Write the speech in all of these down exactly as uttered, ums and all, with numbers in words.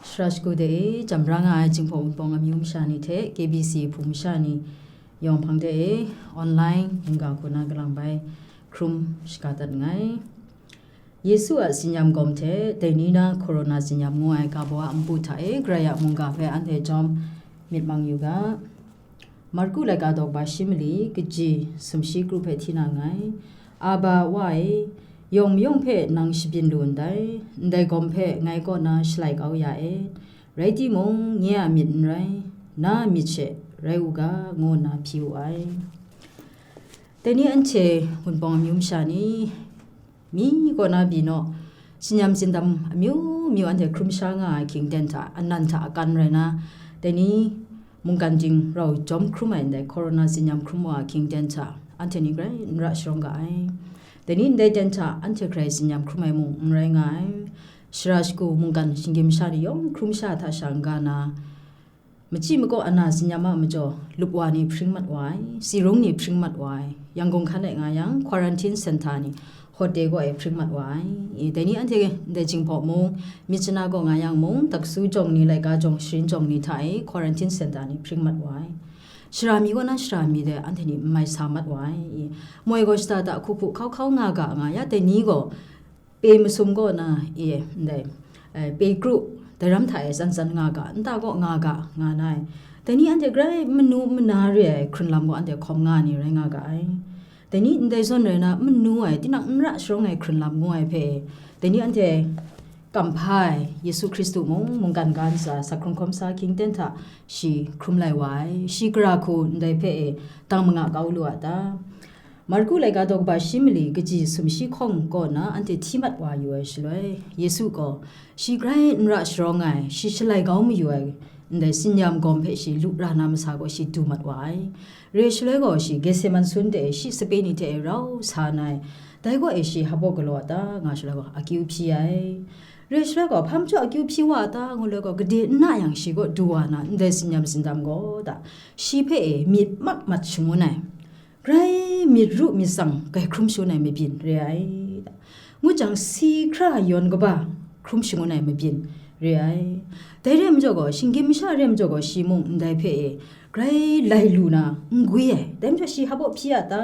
Shara shagu de e, jam ra nga ai Jinghpaw Wunpawng amyu masha ni hte K B C hpung masha ni yawng hpang de e, online mungga hku na kalang bai hkrum shaga dat nngai. Yesu a tsinyam gawm hte dai ni na Corona tsinyam ngu ai ga baw a npu hta e Karai a mungga hpe anhte jawm myit mang yu ga. Marku laika daw ba shi mali, kaji sumshi kru hpe hti na nngai. Aba Wa e, yawng mayawng hpe nang shabyin lu ndai, ndai gawm hpe ngai kaw na shalai kau ya e, rai timung, nye a myit n rai, na a myit she rai u ga, ngu nna hpyi wu ai. Dai ni anhte Wunpawng amyu masha ni, mi kaw na byin naw, tsinyam tsindam amyu myu anhte hkrum sha nga ai hkying ten hta, anan hta akan rai na, dai ni mungkan ting rau jawm hkrum ai ndai Corona tsinyam hkrum wa ai hkying ten hta, anhte ni grai n ra sharawng ga ai. Dai ni ndai ten hta, anhte hkrai tsinyam hkrum ai mung n rai nga ai. Shara shagu mungkan shinggyim masha ni yawng hkrum sha hta sha n ga na, machyi makaw ana tsinyam a majaw, lup wa ni hpring mat wa ai, sirung ni hpring mat wa ai, Yangon hkan e nga yang, quarantine center ni, hotel kaw e hpring mat wa ai. I, dai ni anhte ndai Jinghpaw mung, Myitkyina kaw nga yang mung, taksu jawng ni, laika jawng, sharin jawng ni hta e, quarantine center ni hpring mat wa ai. Shara mi kaw na shara mi de, anhte ni n mai sa mat wa ai. I, moi gaw shada da hku hku hkau hkau nga ga nga ya, dai ni gaw, pe masum kaw na, e, ndai, e, pe kru, dai ram hta e tsan tsan nga ga, nta kaw nga ga, nga na ai. Dai ni anhte grai manu mana re ai hkrun lam gaw anhte hkawm nga ni rai nga ga ai. Dai ni ndai zawn rai na, manu ai, tinang n ra sharawng ai hkrun lam ngu ai hpe, dai ni anhte kamhpa ai Yesu Hkristu mung, mungkan ga ntsa, sa hkrung hkawm sa hkying ten hta shi hkrum lai wa ai. Shi gara hku ndai hpe e, dang manga kau lu a ta? Marku laika daw kaba shi mali, kaji sumshi hkawng kaw na anhte hti mat wa yu ai shaloi, Yesu gaw, shi grai n ra sharawng ai, shi shalai kau mayu ai, ndai tsinyam gawm hpe shi lu ra na masa gaw shi du mat wa ai. Re shaloi gaw, shi Getseman sun de shi sape ni hte e rau sa na ai, dai kaw e shi hpaw galaw a ta, nga shaloi gaw, akyu hpyi ai. Re shaloi gaw, hpa majaw akyu hpyi wa a ta, ngu lai gaw, gade n na yang shi kaw du wa na, ndai tsinyam tsindam gaw ta, shi hpe e myit mak mat shangun ai. Grai myit ru myit tsang grai hkrum shangun ai mabyin re ai. Ngu jang, si hkra yawn kaba hkrum shangun ai mabyin re ai. Dai re ai majaw gaw, shinggyim masha re ai majaw gaw, shi mung ndai hpe e grai lai lu na n gwi ai. Dai majaw shi hpaw hpyi a ta?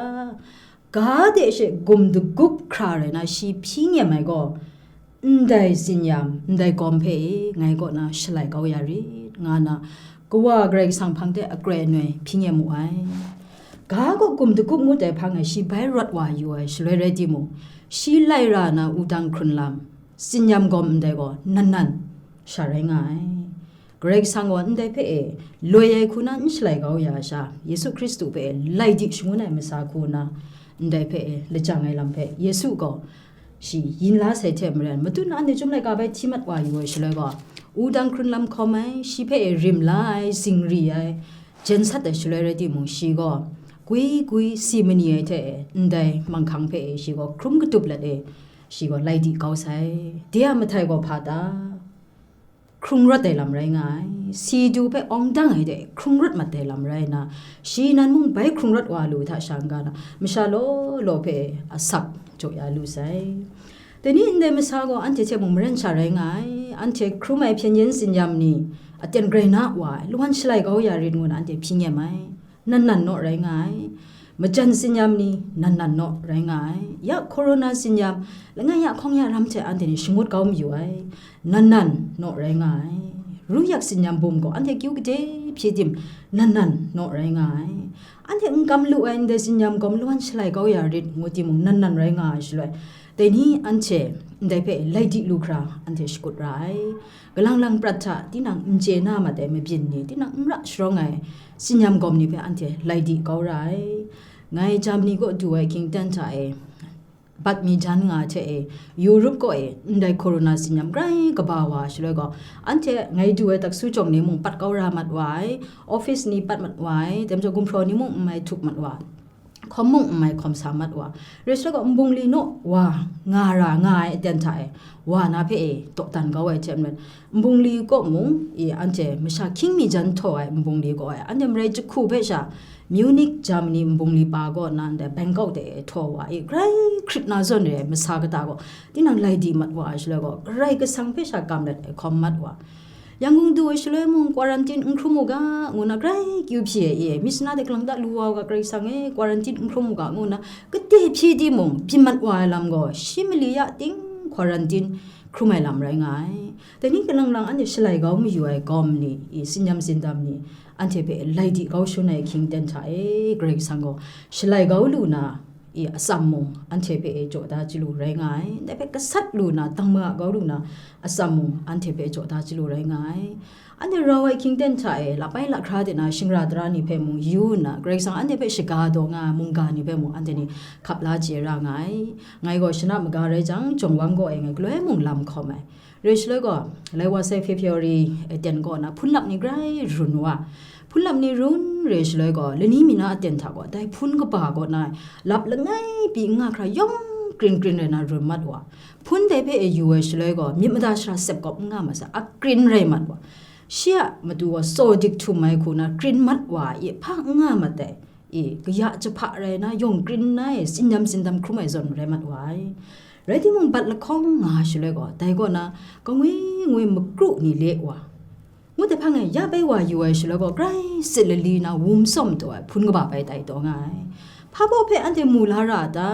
Ga de she gum dagup hkra rai na shi hpyi nyem ai gaw, ndai tsinyam, ndai gawm hpe e ngai kaw na shalai kau ya rit, nga na Kawa Karai Kasang hpang de akroi anoi hpyi nyem mu ai. Ga gaw gum dagup ngut ai hpang e shi bai rawt wa yu ai shaloi rai timung, shi lai ra na wudang hkrun lam, tsinyam gawm ndai gaw nan nan sha rai nga ai. Karai Kasang gaw ndai hpe e loi ai hku na n shalai kau ya ai sha, Yesu Hkristu hpe e lai di shangun ai masa hku na, ndai hpe e lajang ai lam hpe Yesu gaw shi yin la sai hte maren, matut na anhte Chyum laika bai hti mat wa yu ai shaloi gaw, wudang hkrun lam hkawm ai, shi hpe e rim la ai, zingri ai, jen sat ai shaloi rai timung, shi gaw gwi gwi si mani ai hte e, ndai manghkang hpe e shi gaw hkrum katup let e, shi gaw lai di kau sai. De a mahtai gaw hpa ta? Hkrung rawt ai lam rai nga ai. Si du hpe awng dang ai de hkrung rawt mat ai lam rai nna, shi nan mung bai hkrung rawt wa lu hta sha n-ga na, masha law law hpe asak jaw ya lu sai. Dai ni ndai masa gaw anhte hte mung maren sha rai nga ai. Anhte hkrum ai hpyen yen tsinyam ni aten grai na wa ai, lawan shalai kau ya rit ngu na anhte hpyi nyem ai. Nan nan naw rai nga ai. Majan tsinyam ni nan nan naw rai nga ai. Ya Corona tsinyam, langai ya hkawng ya ram hte anhte ni shangut kau mayu ai. Nan nan naw rai nga ai. Ru yak tsinyam bum gaw anhte kyu gade hpyi tim, nan nan naw rai nga ai. Anhte n kam lu ai ndai tsinyam gaw malawan shalai kau ya rit ngu timung, nan nan rai nga ai shaloi, dai ni anhte ndai hpe lai di lu hkra anhte shakut ra ai. Galang lang prat hta tinang n chye na mat ai mabyin ni, tinang n ra sharawng ai tsinyam gawm ni hpe anhte lai di kau ra ai. Ngai Germany kaw du ai hkying ten hta e, bat mi jan nga hte e, Europe kaw e ndai Corona tsinyam grai kaba wa shaloi gaw, anhte ngai du ai taksu jawng ni mung pat kau ra mat wa ai, office ni pat mat wa ai, dai majaw gumhpraw ni mung n mai htup mat wa, hkawm mung n mai hkawm sa mat wa, rai shaloi gaw nbungli naw wa nga ra nga ai aten hta e, wa na hpe e dawdan kau ai hte maren, nbungli kaw mung, i, anhte masha hkying mi jan htaw ai nbungli kaw e, anhte marai jahku hpe sha, Munich, Germany nbungli pa kaw na ndai Bangkok de e htaw wa, i, grai hkrit na zawn re ai masa kata gaw, tinang lai di mat wa ai shaloi gaw, Karai Kasang hpe sha kam let e hkawm mat wa. Yangon du ai shaloi mung, quarantine n hkrum u ga, ngu na grai kyu hpyi ai e, myit sana de galang da lu wa u ga, Karai Kasang e, quarantine n hkrum u ga, ngu na, kade hpyi timung, byin mat wa ai lam gaw, shi mali ya ting quarantine hkrum ai lam rai nga ai. Dai ni galang lang anhte shalai kau mayu ai gawm ni, i, tsin yam tsindam ni, anhte hpe lai di kau shun ai hkying ten hta e, Karai Kasang gaw shalai kau lu na, i, atsam mung, anhte hpe e jaw da chyalu rai nga ai. Ndai hpe gasat lu na, dang ma kau lu na, atsam mung, anhte hpe e jaw da chyalu rai nga ai. Anhte rau ai hkying ten hta e, lapai lahkra de na shingra tara ni hpe mung yu nna, Karai Kasang anhte hpe shaga daw nga ai mungga ni hpe mung anhte ni hkap la chye ra nga ai. Ngai gaw shana maga rai jang, jawng wang gaw e ngai galoi mung lam hkawm ai. Re shaloi gaw, lai wa sai February, eh, ten kaw na, hpunlap ni grai run wa. Hpunlap ni run re shaloi gaw, lani mi na aten hta gaw, dai hpun kaba kaw na, lap langai pyi n nga hkra yawng krin krin rai na run mat wa. Hpun dai hpe e yu ai shaloi gaw, myit mada shara sep kawp n nga mat sai, akrin rai mat wa. Shi a matu gaw, saw dik htum ai hku na, krin mat wa, i hpa n nga mat ai. I, kaya jahpa rai na, yawng krin na e, tsin yam tsindam hkrum ai zawn rai mat wa ai. Rai timung, bat lahkawng nga shaloi gaw, dai kaw na, kangwi ngwi makru ni le wa. Ngut ai hpang e, ya bai wa yu ai shaloi gaw, grai sit lali na, wum tsawm taw ai, hpun kaba bai tai taw nga ai. Hpa baw hpe anhte mu la ra a ta?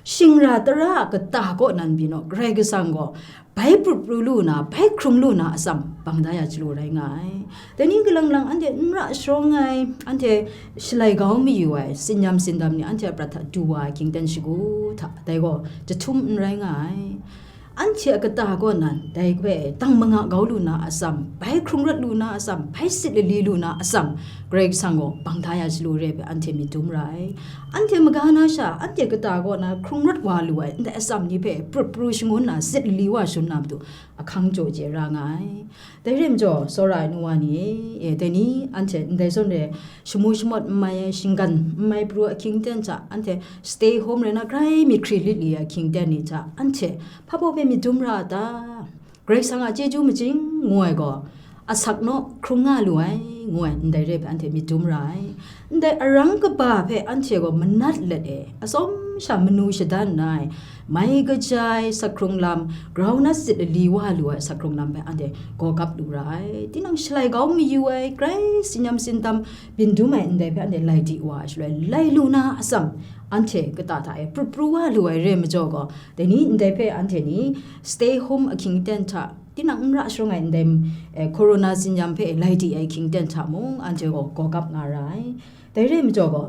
Shingra tara a kata kaw nan byin u, Karai Kasang gaw, bai prut pru lu na, bai hkrung lu na atsam, bang da ya chyalu rai nga ai. Dai ni galang lang anhte n ra sharawng ai, anhte shalai kau mayu ai, tsin yam tsindam ni anhte a prat hta du wa ai hkying ten shagu hta, dai gaw jahtum n rai nga ai. Anhte a kata kaw nan, dai hpe dang manga kau lu na atsam, bai hkrung rawt lu na atsam, bai sit lali lu na atsam, Karai Kasang gaw bang da ya chyalu re ai hpe anhte myit dum ra ai. Anhte maga na sha, anhte kata kaw na hkrung rawt wa lu ai ndai atsam ni hpe prut pru shangun na, sit lali wa shangun na matu, ahkang jaw chye ra nga ai. Dai re majaw, tsawra ai nu wa ni e, e, dai ni anhte ndai zawn re, shamu shamawt n mai ai, shinggan n mai pru ai ahkying ten hta, anhte stay home rai na, grai myit hkri lit li ai ahkying ten ni hta, anhte hpa baw hpe myit dum ra a ta? Karai Kasang a chyeju majing ngu ai gaw, asak naw hkrung nga lu ai, ngu ai ndai re ai hpe anhte myit dum ra ai. Ndai arang kaba hpe anhte gaw manat let e, atsawm sha manu shadan nna ai, mai kaja ai sak hkrung lam, grau na sit lali wa lu ai sak hkrung lam hpe anhte gaw gap lu ra ai. Tinang shalai kau mayu ai, grai tsin yam tsindam byin dum ai ndai hpe anhte lai di wa ai shaloi, lai lu na atsam, anhte kata hta e prut pru wa lu ai re majaw gaw, dai ni ndai hpe anhte ni stay home ahkying ten hta, tinang n ra sharawng ai ndai, eh, corona tsin yam hpe lai di ai ahkying ten hta mung, anhte gaw gaw gap nga ra ai. Dai re majaw gaw,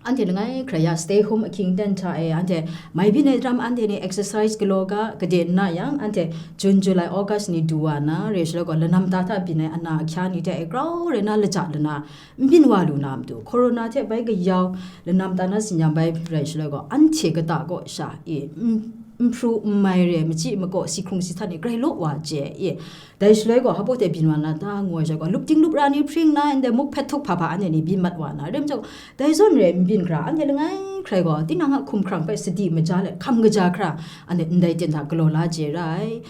anhte langai hkrai ya stay home ahkying ten hta e, anhte mai byin ai daram anhte ni exercise galaw ga, gade n na yang, anhte June, July, August ni du wa na, re shaloi gaw, lanam ta hta byin ai ana ahkya ni hte e grau rai na, laja lana n byin wa lu na matu, corona hte bai kayau, lanam ta na tsin yam bai rai shaloi gaw, anhte kata kaw sha e, n, n hpru n mai re, machyi makaw, si hkrung si htan ni grai law wa chye e. Dai shaloi gaw, hpa baw hte byin wa na ta, ngu ai shaloi gaw, lup ting lup ra ni hpring na, ndai muk hpet htuk hpa hpa anhte ni byin mat wa na, re majaw, dai zawn re n byin hkra, anhte langai hkrai gaw, tinang a hkumhkrang hpe sadi maja let hkam kaja hkra, anhte ndai ten hta galaw la chye ra ai.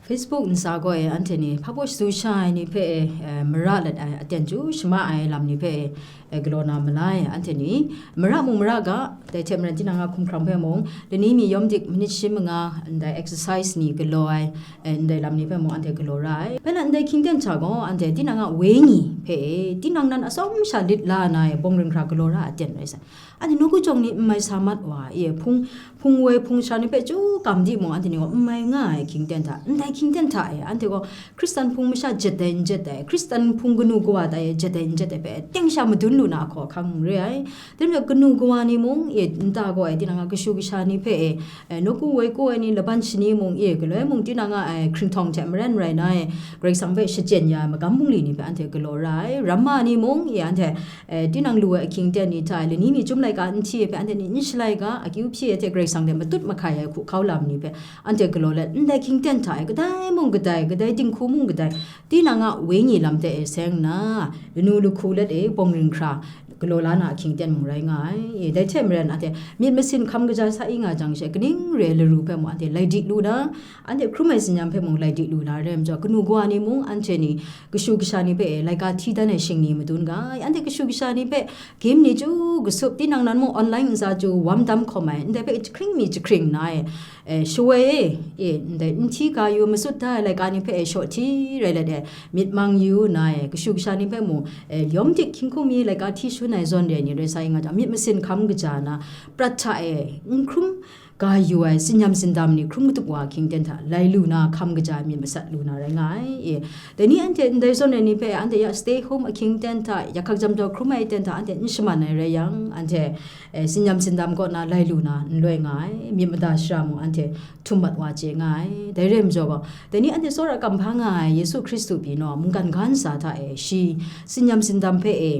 Facebook nsa gaw e anhte ni hpa baw shadu sha ai ni hpe e, eh, mara let ai, aten chyu shama ai lam ni hpe e, eh, galaw na malai, anhte ni mara mung mara ga, dai hte maren tinang a hkumhkrang hpe mung, lani mi yawm dik minit shi manga ndai exercise ni galaw ai, eh, ndai lam ni hpe mung anhte galaw ra ai. Bai na ndai hkying ten hta gaw, anhte tinang a wenyi hpe e, tinang nan atsawm sha lit la na e, bawng ring hkra galaw ra aten rai sai. Anhte nawku jawng ni n mai sa mat wa e, hpung, hpung woi hpung sha ni hpe chyu kam di mung, anhte ni gaw n mai nga ai hkying ten hta, ndai hkying ten hta e, anhte gaw Hkristan hpung masha jet dai n jet dai, Hkristan hpung kanu kawa tai e jet dai n jet dai hpe, teng sha madun lu na ahkaw ahkang n re ai. Dai majaw kanu kawa ni mung e, nta gaw e, tinang a kashu kasha ni hpe e, e, nawku woi ku ai ni laban shani mung e, galoi mung tinang a, e, hkringhtawng hte maren rai na e, Karai Kasang hpe shachyen ya ai magam bungli ni hpe anhte galaw ra ai. Ramma ni mung e, anhte, e, tinang lu ai ahkying ten ni hta e, lani mi chyum laika n hti ai hpe anhte ni n shalai ga, akyu hpyi ai hte Karai Kasang hte matut mahkai ai hku hkau lam ni hpe anhte galaw let, ndai hkying ten hta e, kadai mung kadai, kadai dinghku mung kadai, tinang a wenyi lam hte e seng nna, lanu lahku let e bawng ring hkra, galaw la na ahkying ten mung rai nga ai. E, dai hte maren, anhte myit masin hkam kaja sa i nga jang she, kaning re ai laru hpe mung anhte lai di lu na, anhte hkrum ai tsin-yam hpe mung lai di lu na rai majaw, kanu kawa ni mung anhte ni kashu kasha ni hpe e laika hti dan ai shingni madun ga ai. Anhte kashu kasha ni hpe game ni chyu kasup, tinang nan mung online ntsa chyu wam dam hkawm ai, ndai hpe jahkring mi jahkring nna e, e, shawoi e, e, ndai n hti ga yu, masut da ai laika ni hpe e shaw hti rai let e, myit mang yu na e, kashu kasha ni hpe mung, e, yawm dik hkying hkung mi laika hti shun ai zawn re ai ni rai sa i nga jang, myit masin hkam kaja na, prat hta e n hkrum ga yu ai tsin-yam tsindam ni hkrum katup wa ahkying ten hta lai lu na, hkam kaja ai myit masat lu na rai nga ai. E, dai ni anhte ndai zawn re ai ni hpe anhte ya stay home ahkying ten hta, ya hkak jam jau hkrum ai ten hta anhte n shaman ai rai yang, anhte, e, tsin-yam tsindam kaw na lai lu na n loi nga ai, myit mada shara mung anhte htum mat wa chye nga ai. Dai rai majaw gaw, dai ni anhte tsawra kamhpa nga ai Yesu Hkristu pyi naw mungkan ga ntsa hta e, shi tsin-yam tsindam hpe e,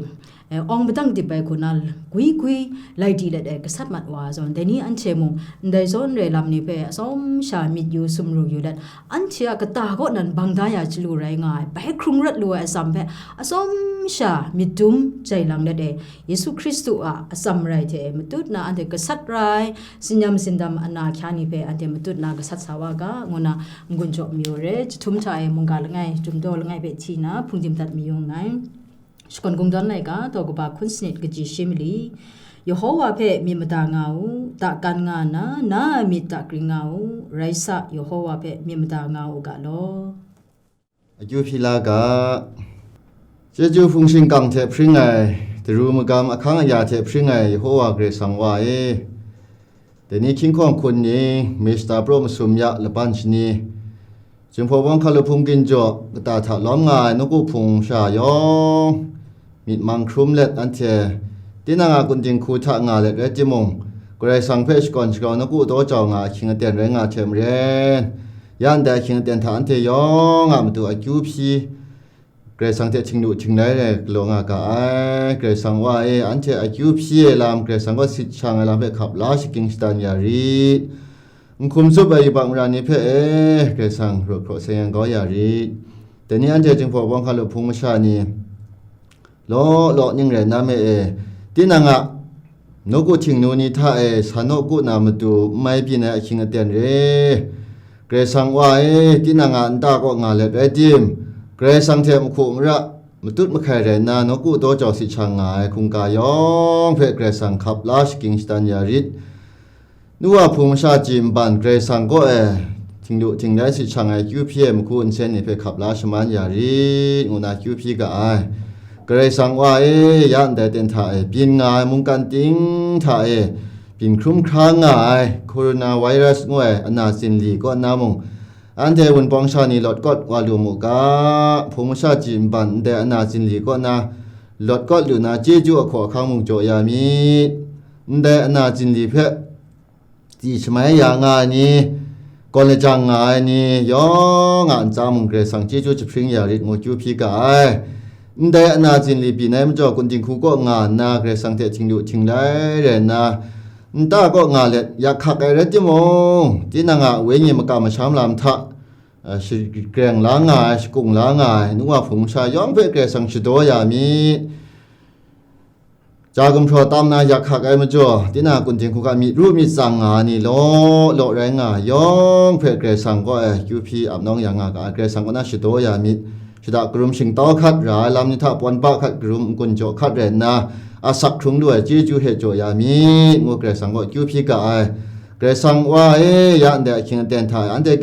e, awng madang dip ai hku na gwi gwi lai di let e gasat mat wa ai zawn, dai ni anhte mung ndai zawn re ai lam ni hpe atsawm sha myit yu sumru yu let, anhte a kata kaw nan bang da ya chyalu rai nga ai, bai hkrung rawt lu ai atsam hpe atsawm sha myit dum jai lang let e, Yesu Hkristu a atsam rai hte e matut na anhte gasat rai, tsin-yam tsindam ana hkya ni hpe anhte matut na gasat sa wa ga, ngu na n-gun jaw mayu re. Jahtum hta e mungga langai, jumdaw langai hpe hti na hpungdim dat mayu nngai. Shakawn Kungdawn laika, daw kaba hkun sanit kaji shi mali. Yehowa hpe myit mada nga u, dakan nga nna, na a myit dakring nga u, rai sa, Yehowa hpe myit mada nga u ga law. Akyu hpyi la ga. Chyeju hpung shingkang hte hpring ai, daru magam ahkang aya hte hpring ai Yehowa Karai Kasang Wa e, dai ni hkyinghkawng hkun ni, Mista Praw Masum ya laban shani, Jinghpaw Bawng Hkalup Hpung ginjaw kata hta lawm nga ai nawku hpung masha yawng, myit mang hkrum let anhte, tinang a kundin hku hta nga let rai timung, Karai Kasang hpe shakawn shagrau nawku daw jau nga ahkying aten rai nga hte maren, ya ndai ahkying aten hta anhte yawng a matu akyu hpyi, Karai Kasang hte htinglu htinglai rai galaw nga ga ai. Karai Kasang Wa e, anhte akyu hpyi ai lam, Karai Kasang kaw sit shang ai lam hpe hkap la shagying shadan ya rit. N hkum tsup ai yubak mara ni hpe e, Karai Kasang raw hkraw seng yang kau ya rit. Dai ni anhte Jinghpaw Bawng Hkalup Hpung masha ni, law law ning rai nna me e, tinang a nawku htingnu ni hta e sa nawku na matu n mai byin ai ahkying aten re. Karai Kasang Wa e, tinang a nta kaw nga let rai tim, Karai Kasang hte mahku mara matut mahkai rai nna, nawku daw jau sit shang nga ai hkungga yawng hpe Karai Kasang hkap la shagying shadan ya rit. Nu wa hpung masha chyi nban Karai Kasang kaw e htinglu htinglai sit shang ai akyu hpyi ai mahku nsen ni hpe hkap la shaman ya rit, ngu na akyu hpyi ga ai. Karai Kasang Wa e, ya ndai ten hta e byin nga ai mungkan ting hta e byin hkrum hkra nga ai coronavirus ngu ai ana zinli kaw nna mung, anhte Wunpawng sha ni lawt kawt wa lu mu ga, hpung masha chyi nban ndai ana zinli kaw na lawt kawt lu na chyeju ahkaw ahkang mung jaw ya myit. Ndai ana zinli hpe tsi shamai ya nga ai ni, gawn lajang nga ai ni yawng a ntsa mung Karai Kasang chyeju jahpring ya rit ngu kyu hpyi ga ai. Ndai ana zinli byin ai majaw, kundin hku kaw nga nna, Karai Kasang hte htinglu htinglai rai nna, nta kaw nga let yak hkak ai rai timung, tinang a wenyi makam masham lam hta, a, shi-, greng la nga ai, shakung la nga ai, nu wa hpung masha yawng hpe Karai Kasang shadaw ya myit. Ja gumhpraw tam na yak hkak ai majaw, tinang a kundin hku ga myit ru myit tsang nga ai ni law law rai nga ai yawng hpe Karai Kasang kaw e kyu hpyi ap nawng ya nga ga ai. Karai Kasang kaw na shadaw ya myit. Shada karum shingtau hkat ra ai lam ni hta pawn ba hkat karum n-gun jaw hkat rai nna, asak hkrung lu ai chyeju hte jaw ya myit, ngu Karai Kasang kaw kyu hpyi ga ai. Karai Kasang Wa e, ya ndai ahkying aten hta e anhte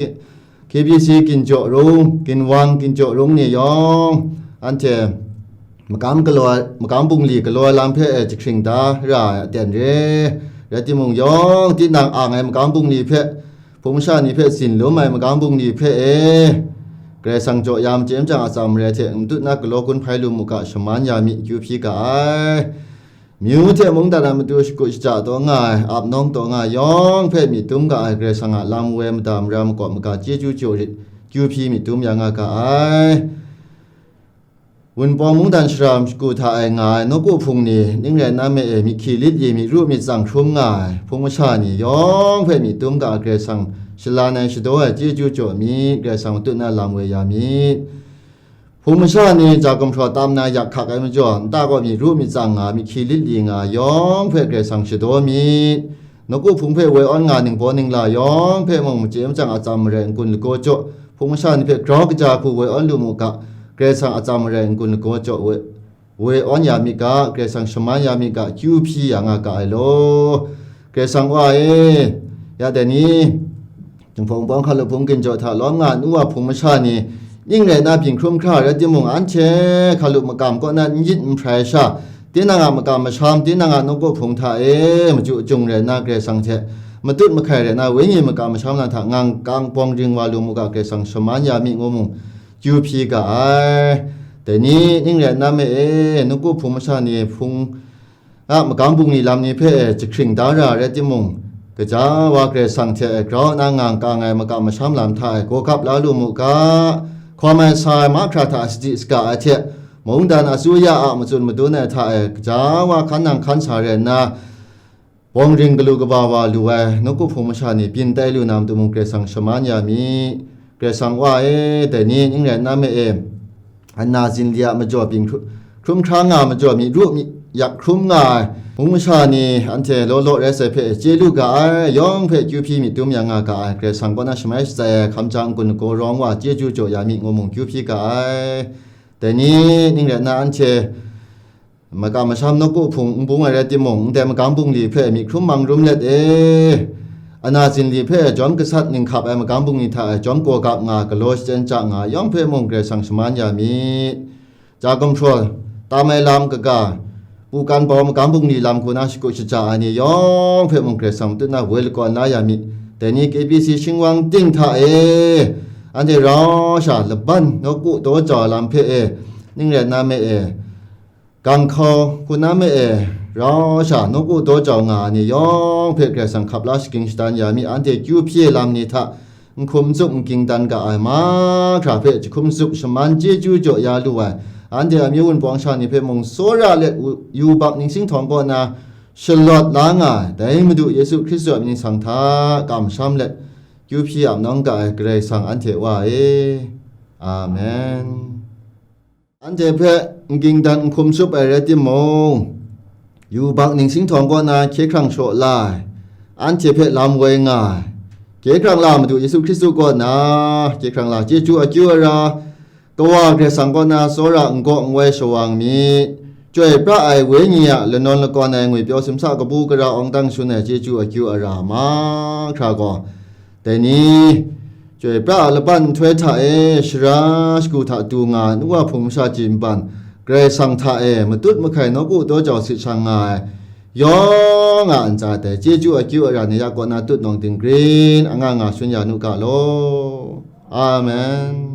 K B C ginjaw rung, ginwang ginjaw rung ni yawng, anhte magam galaw ai, magam bungli galaw ai lam hpe e jahkring da ra ai aten re. Rai timung, yawng tinang ang ai magam bungli hpe, hpung masha ni hpe tsin lum ai magam bungli hpe e, Karai Kasang jaw ya machye machyang atsam re hte matut na galaw gun hpai lu mu ga, shaman ya mi, kyu hpyi ga ai. Myu hte mungdan a matu shakut shaja taw nga ai, ap nawng taw nga ai yawng hpe myit dum ga ai Karai Kasang a lam woi mada mara makawp maga chyeju jaw rit, kyu hpyi myit dum ya nga ga ai. Wunpawng mungdan shara shagu hta e nga ai nawku hpung ni, ning rai nna me e, myit hkyi lit yi, myit ru myit tsang hkrum nga ai hpung masha ni yawng hpe myit dum ga ai Karai Kasang shalan ai shadaw ai chyeju jaw myit, Karai Kasang matut na lam woi ya myit. Hpung masha ni ja gumhpraw tam na yak hkak ai majaw, nta gaw myi ru myit tsang nga, myi hkyi lit li nga, yawng hpe Karai Kasang shadaw myit. Nawku hpung hpe woi awn nga ningbaw ningla yawng hpe mung, machye machyang atsam marai n-gun lagaw jaw, hpung masha ni hpe grau kaja hku woi awn lu mu ga, Karai Kasang atsam marai n-gun lagaw jaw, woi, woi awn ya myit ga, Karai Kasang shaman ya myit ga, kyu hpyi ya nga ga ai law. Karai Kasang Wa e, ya dai ni, Jinghpaw Wunpawng hkalup hpung ginjaw hta lawm nga ai nu wa hpung masha ni, ning rai nna byin hkrum hkra rai timung, anhte hkalup makam kaw na n yit n hprai sha, tinang a makam masham, tinang a nawku hpung hta e machyu chyung rai nna, Karai Kasang hte matut mahkai rai nna, wenyi makam masham na hta ngang kang bawng ring wa lu mu ga, Karai Kasang shaman ya mi ngu mung, kyu hpyi ga ai. Dai ni, ning rai nna me e, nawku hpung masha ni hpung a magam bungli lam ni hpe jahkring da ra rai timung, gaja wa Karai Kasang hte grau nna ngang kang ai makam masham lam hta e gaw gap la lu mu ga, hkawm ai sa ai mahkra hta sadi saga ai hte, mungdan asuya a matsun madun ai hta e gaja wa hkan nang hkan sa rai nna, bawng ring galu kaba wa lu ai nawku hpung masha ni byin tai lu na matu mung, Karai Kasang shaman ya mi. Karai Kasang Wa e, dai ni, ning rai nna me e, ana zinli a majaw byin hkru-, hkrum hkra nga majaw, myi ru myi yak hkrum nga ai hpung masha ni, anhte law law rai sai hpe chye lu ga ai, yawng hpe kyu hpyi myit dum ya nga ga ai, Karai Kasang kaw na shamai shatsai ai hkam ja n-gun lagaw rawng wa chyeju jaw ya mi ngu mung, kyu hpyi ga ai. Dai ni, ning rai nna anhte makam masham nawku hpung n bung ai rai timung, ndai magam bungli hpe myi hkrum mang rum let e, ana zinli hpe jawm gasat ninghkap ai magam bungli hta e jawm gaw gap nga, galaw shachyen ja nga, yawng hpe mung Karai Kasang shaman ya mi. Ja gumhpraw tam ai lam kaga, pu kan bau magam bungli lam hku na shagu shaja ai ni yawng hpe mung Karai Kasang matut na woi lakawn la ya mi. Dai ni K B C shingwang ting hta e, anhte rau sha laban nawku daw jau ai lam hpe e, ning rai nna me e, gang hkau hku na me e, rau sha nawku daw jau nga ai ni yawng hpe Karai Kasang hkap la shagying shadan ya mi, anhte kyu hpyi ai lam ni hta n hkum n tsup n ging dan ga ai mahkra hpe jahkum tsup shaman chyeju jaw ya lu ai, anhte amyu wunpawng sha ni hpe mung tsawra let u-, yubak ningsinghtaw kaw na shalawt la nga ai, dai Madu Yesu Hkristu a mying ningsang hta kamsham let kyu hpyi ap nawng ga ai Karai Kasang anhte Wa e. Amen. Anhte hpe n ging dan n hkum tsup ai rai timung, yubak ningsinghtaw kaw na hkye hkrang shaw la ai, anhte hpe lam woi nga ai, hkye hkrang la Madu Yesu Hkristu kaw na hkye hkrang la chyeju akyu ara, Kawa Karai Kasang kaw na tsawra n gaw n woi shawang mi, chyoi pra ai Wenyi a lanawn lakawn ai ngwi pyaw simsa kabu gara awng dang shun ai chyeju akyu ara mahkra gaw, dai ni, chyoi pra a laban nhtoi hta e shara shagu hta du nga ai nu wa hpung masha chyi npan, Karai Kasang hta e matut mahkai nawku daw jau sit shang nga ai, yawng a ntsa dai chyeju akyu ara ni ya kaw na tutnawng dinggrin anga nga shun ya nu ga law. Amen.